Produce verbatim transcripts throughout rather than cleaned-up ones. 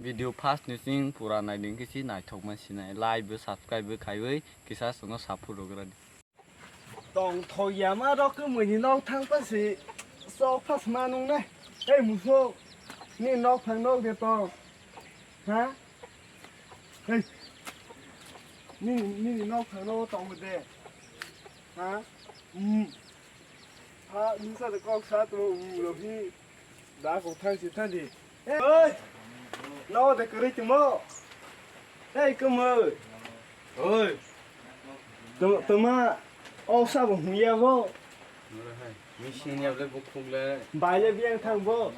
Video first ni sing pura naidi kisi naithok ma sinai. Like bo subscribe bo khaiwi kisa sono support rwgradi. Tongthok yama rok mui ni nok thang pa si sok phas ma nung nai. Ei muso ni nok thang nok de tong. Ha? Ei. Ni ni nok thang nok tong de. Ha? Hmm. Ha, nisa de kok sa to, um, lo hi. Da kok thang si thang di. Oi! No de kari timo. Ei, kumo. Oi! Tama, o sa bo huya bo. Machine ya le bukhuk le. Bai le biang thang bo.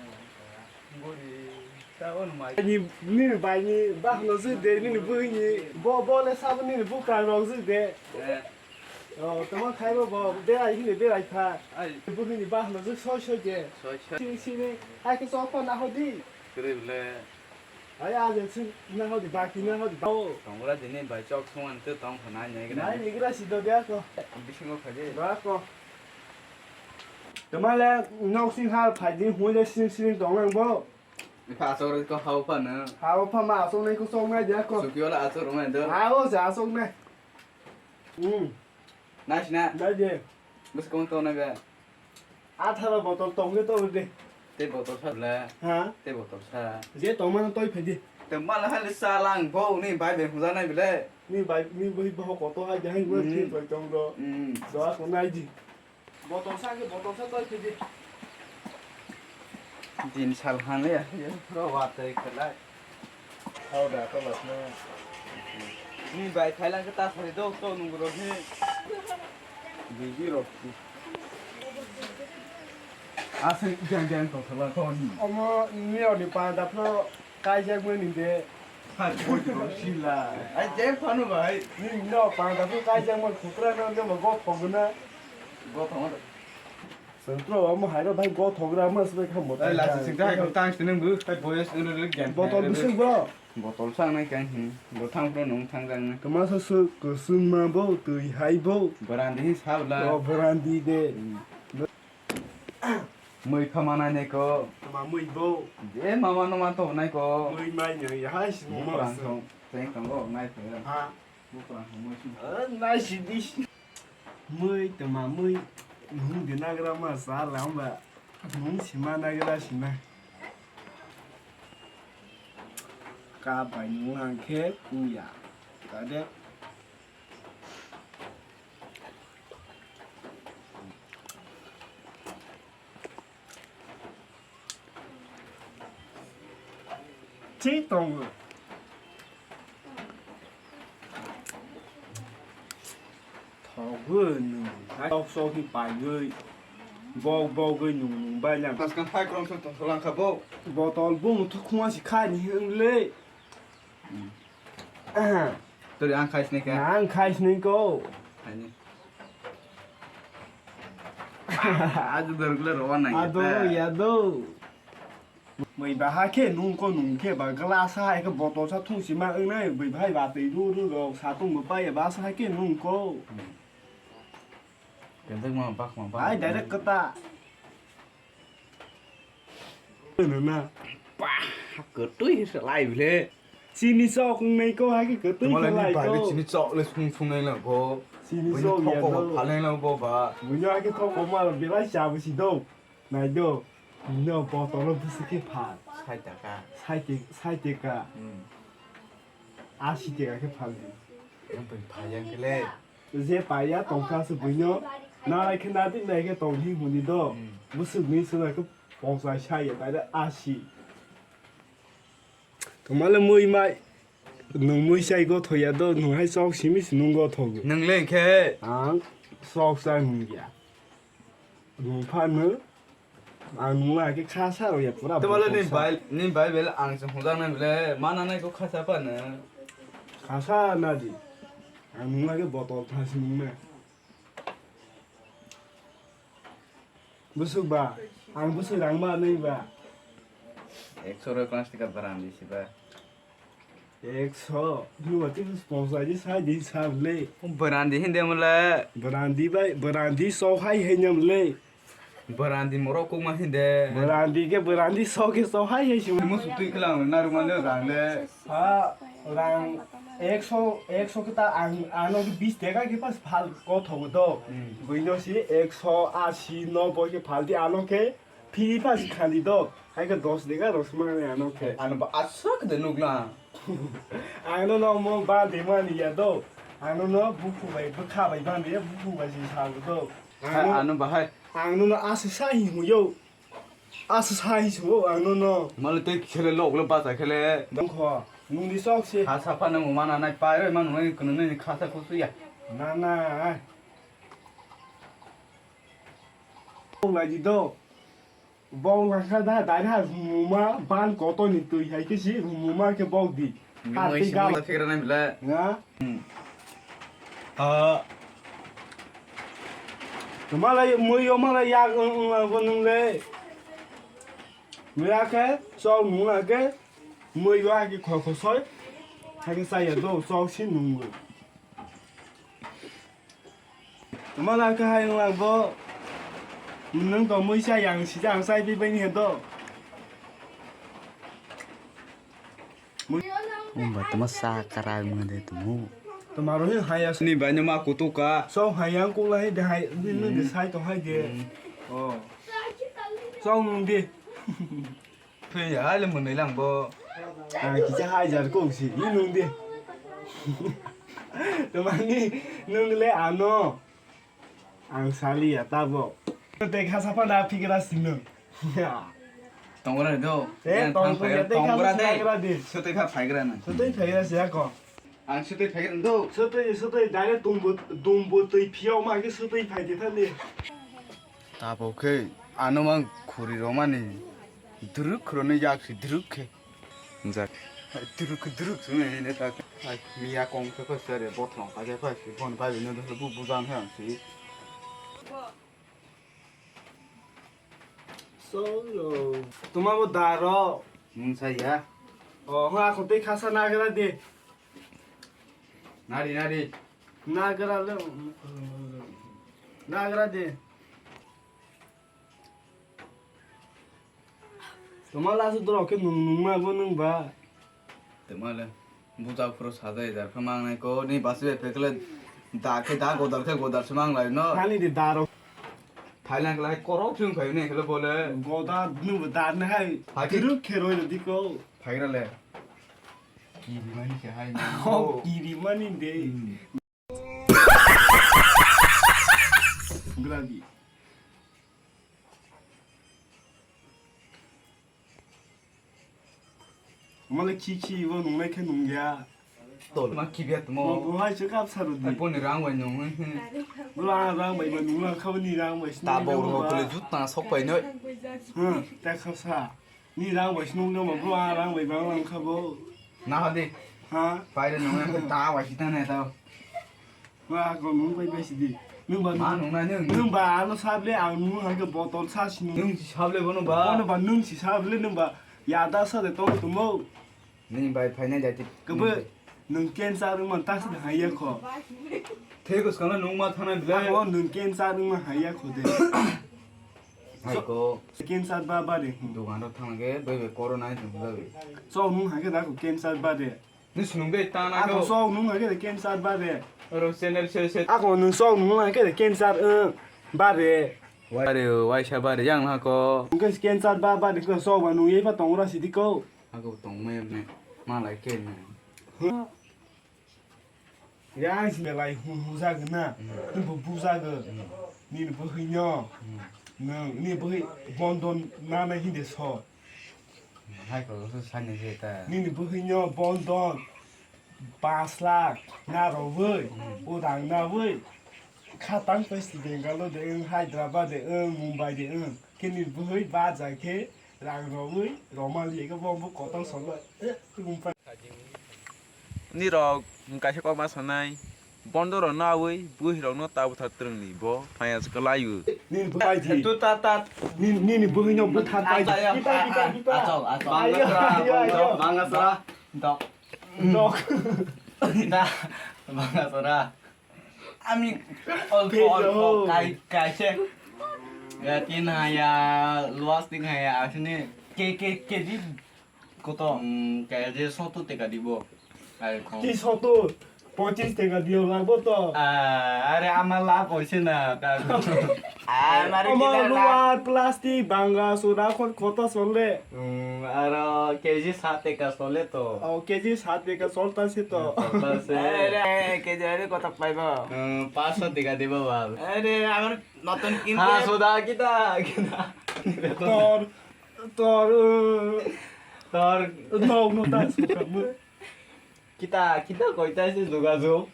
Ni, ni bai ni bah no zi de, ni ni bu ni bo, bo le sa bo ni ni bu ka no zi de. Eh. Oh, tamo khai bo bo, berai hini berai pha. Ai. Buhini bahno je soi soi je. Soi soi. Sini sini, hai ke sok pa na hodi. Kere bole. Ai a je sing na hodi, baki na hodi. Oh. Tongra dini bai chok song an te tong khana nyai gra. Nai ni gra si do dia ko. Bisingo khaje. Ba ko. Tamale nok sing har phai di hu je sing sing tong nang bo. Pha asok ko hau pha na. Hau pha ma asok nai ko sok nai dia ko. Suki wala asok rong nai do. Hau se asok nai. Hmm. Nai sina. Nai de. Bwskango tongna be. Atharo botol tongde tongde. Te botol sa bla. Ha? Te botol sa. Je tongmano toi phedi. Te mala hali sa lang bo ni bai be huja nai bile. Ni bai ni bai bo koto ha jahai bo Hmm. Ki bai tong do. Hmm. Do ko nai di. Botol sa ke botol sa toi phedi. Din sal hane ya, ya, pro wa tai khalai. Hau da, to las na. Ni bai thailang ke ta sari do, to nung ro ni. Bigi ro. Asa jang jang to sala ko ni. Omo ni oni pa da pro kai jak mo ni de. Ha, ko ro sila. Ai je phanu bai. Ni no pa da pro kai jak mo khukra no de mo go phogna. Go phogna. Sengkro, omo hai rok bai gothok gra ma se bai kha moto. Ai, lasi sing dai, ko tang sini bu. Ai, boyes ngi rwrwk gen. Botol bwswk bo? Botol sa nai kan hin. Bo thang pro nung thang jang nai. Kama sa su kusung ma bo, twi hai bo. Brandi hin sa bla. O brandi de. Hmm. Mui kha ma nai nai ko. Kama mui bo. Je mama no ma to nai ko. Mui mai nai, hai si mo ma. Teng tong go nai ko. Ha. Buprang hamui si. Ah, nai si di. Mui tama mui. Nung di nagra ma sa la ba. Nung si ma nagra si na. Ka bai nung ang khe kuya. Ka de. Thik tongo. Thogwi nwng sok sok khe paiwi bok bogwi nwng nwng bai lang. Paskang hai kwrwng se tongthok lang kha bo. Botol bumung thok khuma si khai ni hwnle. Tori ang khai sini khe. Ang khai sini ko. Khai ni. Aju dorgule rowan nang. Ado ya do. Mui baha khe nung ko nung khe ba glass hai khe botol sa thung si ma wngnai bui bahai ba twi ru ru rok sa tung bo pai ba sa hai khe nung ko. Kentek ma bak ma bak. Ai direct kata. Nuna. Pah, kwtwi se lai bile. Chini sok wngnai ko hai khe kwtwi se lai ko. Chini sok le sung sung nai lang ko. Chini sok ya do. Phalai lang bo ba. Bunya hai khe thok ko ma belai cha bo si do. Nai do, no botolo bwswk khe phan. Sai taka. Sai te, sai teka. Hmm. Asi teka khe phan di. Yang pai phai yang kele. Je paiya tongkha se buino. Na lai khe na di nai khe tong hi huni do. Hmm. Bwswk ni se nai khe pongsa sai ya tai asi. Tongmale mui mai. Nwng mui sai gotho ya do, nwng hai chok simi se nwng gotho go. Nwng le khe? Ang chok sa nwng ya. Nwng pha nwng, ang nwng la khe kha sa ro ya pura. Tongmale ni bai, ni bai bele ang se hujak nai bele, mana nai ko kha sa pa nwng. Kha sa na di. Ang nwng la khe botol tha si nwng na. Bwswk ba? Ang bwswk rang ma nai ba? Ekso rok plastic ka barang di si ba. Ekso? Nung ati sponsor di sai di sa le. Barang di hindi mula. Barang di bai, barang di so hai hai nyam le. Bwrandi morok kokma hinde. Bwrandi ke bwrandi so ke so hai hai simo. Mo sutui klang narwkmani rang le. Ha, rang ekso, ekso kita ang, ano ke bis teka ke pas phal kothogo do. Hmm. Buino si ekso asi, noboi ke phaldi ano ke phiri pas khali do. Hai ke dos teka rosmani ano ke. Ano ba aswk de nukla. Ang no no mo ba de mani ya do. Ang no no bukhu bai, bwkha bai ba de bukhu bai si sa do. Ang no, ano bahai. Ang no no asu sa hi mu yo. Asu sa hi su ang no no. Mali tei khele lok le basa khele. Dong kho. Nung di sok si. Kha sa pa nang mana nai pai roi man nai kono nai kha sa khu su ya. Na na. Lai di do. Bong langkha da, dai ha, muma, ban koto ni twi hai khe si, muma khe bok di. Mui si gal. Mui fikra nai bile. Ha? Hmm. Ah. Malai, mui yo malai yak, ang, ang, ang, ang, nung le. Mui ya khe, sok nung la khe, mui yo ha khe khoi khoi soi. Ha khe sa ya do, sok si nung le. Toma la kha hai wng lang bo. Nwng tong mui sa yang si jang sai pi bai ni he do. Wng ba toma sa kara wng de tumu. Toma ro hin hai ya. Ni bai no ma kutu ka. So hai yang kuk la hai de hai ni ni de sai to hai de. Oh. So nwng de. Thwi ya le mwnwi lang bo. Ah, kisa hajar kok si, ni nung de. Tamani nung le ano. Ang sali ya tabo. Te khasa pa na fikra sino. Tongra do. Eh, tong ya te khasa na gra de. Sote kha phaigra na. Sote phaigra si ako. Ang sotwi phai rwng do. Sotwi, sotwi, direct dumbo, dumbo twi phiyok ma khe sotwi phai di thani. Tabo khe ano mang khuri romani. Duruk khuroni jak si duruk khe. Jak. Duruk, duruk sumi ne ta. Ai, miya kong khe khe sere bothong kha khe khe si bon bai no bu bujang khe ang si. Solo. Tuma bo daro. Mung sa ya. Oh, ha ko te khasa nagra de. Nari, nari. Nagra le. Nagra de. Tuma la su dro ke nung nung ma bo nung ba. Tuma le. Buja phuru sajai jar khe mangnai ko, ni basi bai phekle da khe da, godal khe godal se manglai no. Thani di daro. Thailand khlai korok thung khai ne khle bole. Goda nu dar ne hai. Hai ki- Kiru kheroi di ko. Phaira le. Kiri mani khe hai. Oh, kiri mani de. Hmm. Gradi. Male khi khi bo nungnai khe nungya. Tol ma khi biya tumo. Bo hai se kap saru di. Ai poni rang bai nung. Bro, a rang bai ba nung lang kha ni rang bai. Ta bo ro kole jut ta sok pai noi. Hmm, ta kha sa. Ni rang bai snung no bro, a rang bai ba lang kha bo. Na ha di. Ha? Pai re nung ta bai si ta ne ta. Ba, ko nung bai bai sidi. Nung ba, ma nung nai nung. Nung ba, ano sable, ang nung hai ke botol sa si nung. Nung si sable bono ba. Bono ba, nung si sable, nung ba, ya da sa de tong tumo. Nini bai phainai jati. Kebe, nung cancer wng man ta sa de hai ya kho. Thek us kana nung ma thana bile. Ako nung cancer wng man hai ya kho de. Hai ko. Cancer ba ba de. Dukan ro thang ge, bai bai corona hai thang bai. So nung hai ke da ko cancer ba de. Ni sunung de ta na ko. Ako sok nung hai ke cancer ba de. Oro channel se se. Ako nung sok nung hai ke cancer, eh, ba de. Wai re, wai sa ba de yang na ko. Nung ke cancer ba ba de ko sok ba nung ye pa tong ra si di ko. Ako tong me me. Ma lai ke me. Ya si me lai hu hu za na. Hmm. Ni bu bu za ga. Hmm. Ni bu hi nyo. Hmm. Nung ni bu hi bon don na na hi de so. Hai ko so sa ni je ta. Nini bwhwino bondon pash lakh na rwwi, hmm, udang na wi, khatang pes Bengaluru de wng, Hyderabad de wng, Mumbai de wng, khe nini bwhwi bajai khe rang rwwi Romali khe bo bo kotor solo, eh, rumpai. Nirok kaisa kokma sanai. Bondorok no awi bwrwirok no ta bwthar twrwngni bo phaiya se kwlaiwi. Nini bwthar pai di. Tu ta ta. Nini, nini bwrwino bwthar pai di. Achok, achok. Kita, kita, kita. Achok, achok. Ayo, ayo, ayo. Bangasara. Dok. Dok. Kita. Bangasara. Ami olpo, olpo. Kai, kai se. Ya, tin haya, luas tin haya, asini. Ke, ke, keji koto? Hmm, keji soto teka dibo. Are kong. Ki soto? Pochis teka diyo lagbo to. Ah, are ama lab hoise na, ta. Ah, mare Ama kina lab. Luar, plastic, banga, sura, khon, koto sole. Hmm, aro keji sat teka sole to. Oh, keji sat teka solta se to. Solta se. Are, keji are koto paibo? Hmm, paso teka dibo bab. Are, amar Notun ha, kinte soda kita, kita. Tor, tor, uh, tor. No, no, ta, suka, mu. Kita, kita koita se jogajog?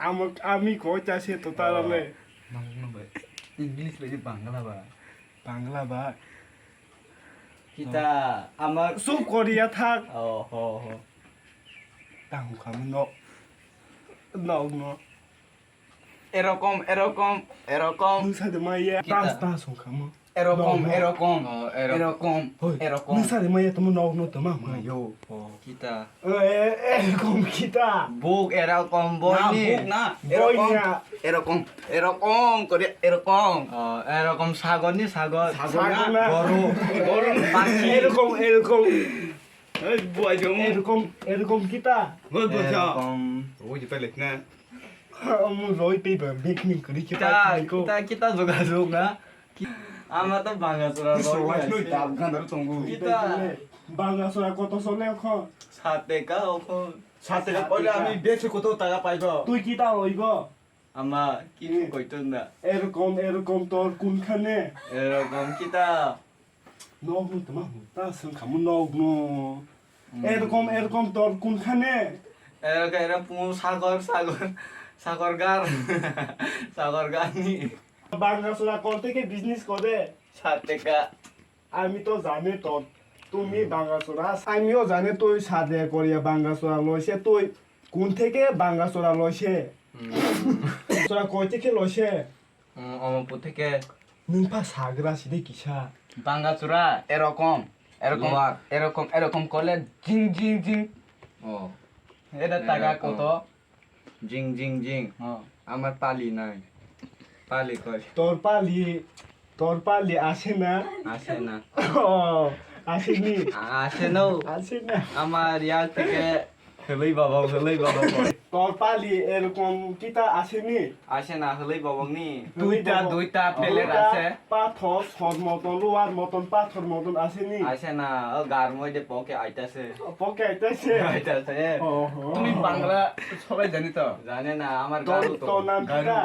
Amo, ami koita se to tarale. English bai Bangla ba? Bangla ba? Kita, ama. Sub Korea thak. Oh, ho, ho. Tang khamu no. No, no. Erokom, erokom, erokom. Nwng sa de maya. Kita. Tas, tas wng kha mo. Erokom, no, no. Erokom. Oh, erokom. Erokom, hoi, erokom. Nwng sa de maya tamo nok no tama ma yo. Oh, kita. Eh, eh, erokom kita. Buk erokom na, boini. Buk na. Boini erokom na. Erokom, erokom kore erokom. Oh, erokom sagor ni sagor. Sagor na. Sagor na. Boru. Boru. Pakhi. Erokom, erokom. Ei, buai jong. Erokom, erokom kita. Bol bol sa. Erokom. Roi kita lekna. Omo roi pe ba bek ni kuri kita, kita, kita, kita jogajog na. Ki-, ama to Bangasora roi. Roi na noi se. Dab gandar tongo. Kita. Bangasora koto sole kho? Sat teka okho. Sat teka. Sat teka. Oile ami bek se koto taka paibo? Tui kita loibo? Ama, kichu koito na. Erokom, erokom tor kunkhane. Erokom kita. Nok no tama ta sung khamu nok no. Hmm. Erokom, erokom tor kunkhane. Erokom, erokom pungu sagor, sagor, sagor gar. Sagor gar ni. Bangasora korte ke business kore. Sat teka. আমি তো জানি তো তুমি বাঙ্গাচোরা। আমিও জানি তুই সাদে করিয়া বাঙ্গাচোরা লইছে, তুই কোন থেকে বাঙ্গাচোরা লইছে? Hmm. চোরা কই থেকে লইছে? Hmm, Omorpur থেকে. Nwng pha sagra sidi kisa. Bangasora, erokom, erokom, luar. Erokom, erokom kole jing, jing, jing. Oh. Eta taga erokom. Koto? Jing, jing, jing. Oh. Amar pali nai. Pali koi. Tor pali, tor pali ashe na? Ashe na. Oh, ashe ni. A-, ashe no. Ashe na. Amar yak theke heloi baba, heloi baba koi. Tor pali erokom kita ashe ni? Ashe na, heloi baba ni. Heloi duita, baba. Duita pelet ashe. Pathor, sor moton, luar moton, pathor moton ashe ni? Ashe na, o gar moide poke aitase. Poke aitase? Aitase. Oho. তুমি বাংলা সবাই জানি তো? জানে না, আমার তো, গারো তো। তোর নাম কিতা? গারো।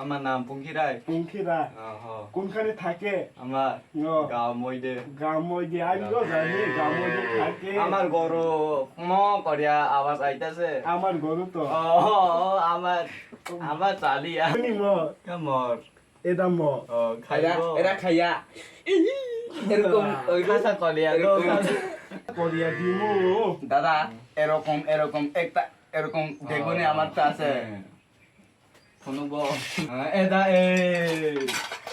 আমার নাম পঙ্খিরায়। পঙ্খিরায়। ওহো। কোনখানে থাকে? আমার ও। গাঁও মইদে। গাঁও মইদে, আমিও জানি, গাঁও মইদে থাকে। আমার গরু ম করিয়া আওয়াজ আইতাছে। আমার গরু তো। ও, ও, আমার, আমার চালিয়া। শুনি ম। আমার। Eda mo. Oh, khaibo. Era, era khaya. Erokom, oh, khasa kolia do. Erokom. Kolia dimo. Dada, erokom, erokom, ekta, erokom, oh, degoni amar ta ase. Hmm. Phunukbo. Ah, eda, eh.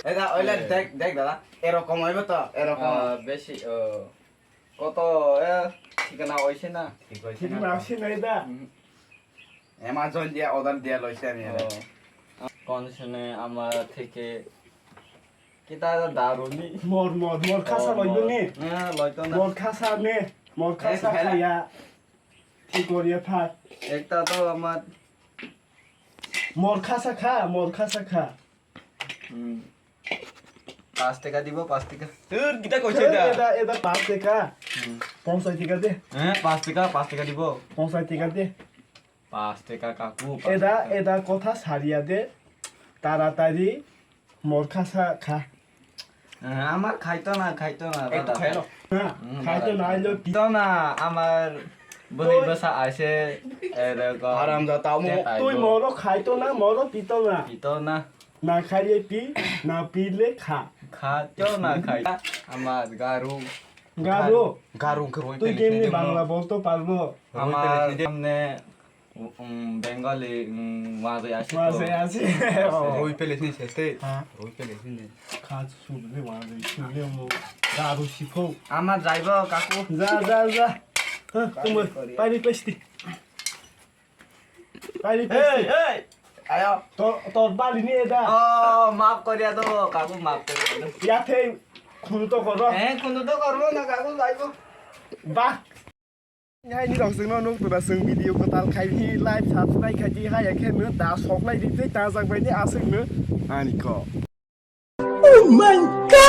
Eda, oila, eh, dek, dek, dada. Erokom oibo to, erokom. Ah, besi, oh. Koto, eh, thikana oise na? Thikana oise na eda. Hmm. Amazon dia order dia loise ami. Oh. Konsene ama theke kita daruni. Mor, mor, mor khasa loido ni. Oh, mor. Eh, loito na. Mor khasa ne. Mor khasa khaya. Thik koriya thak. Ekta to ama. Mor khasa kha, mor khasa kha. Hmm. Pas teka dibo, pas teka. Dur, kita koise da. Eda, eda pas teka. Hmm. Ponsai teka de. Eh, pas teka, pas teka dibo. Ponsai teka de. Pas teka kaku, pas teka. Eda, eda kotha sariya de. Taratari mor khasa kha. Eh, amar khaito na, khaito na, ekto dada. Khailo. Na, hmm, khaito dada. Na, ailo pi- Khaito na, amar bwrwi bwsa aise, eh, rego. Haram jata mo. Tui moro khaito na, moro pito na. Pito na. Na khaile pi, na pile kha. Khaito na khai. Amar garu. Garu. Garu wngkhe roi pele sini de. Tui kemni Bangla bolto parbo? Roi pele sini de. Amar samne, um, Bengali, um, wazai ase to. Wazai ase. Ase. Oh. Roi pele sini sete. Ha? Roi pele sini. Kha subile wazai subile mo. Garu sipho. Amar jaibo kaku. Ja, ja, ja. Ha, tumbo. Pai, pai, pai, siti. Pai, pai, pai, siti. Hey, hey. Ayo. To, to bali ni eda. Oh, maaf koriya do, kaku maaf koriya do. Ya thei, khunu to koro. Eh, khunu to koro na kaku laibo. Ba. Hai ni rok sing no nuk tu da sing video ko tal khai ni live subscribe khai di hai ya khe no da sok lai di tei ta jak bai ni asing no. Ani ko. Oh my God!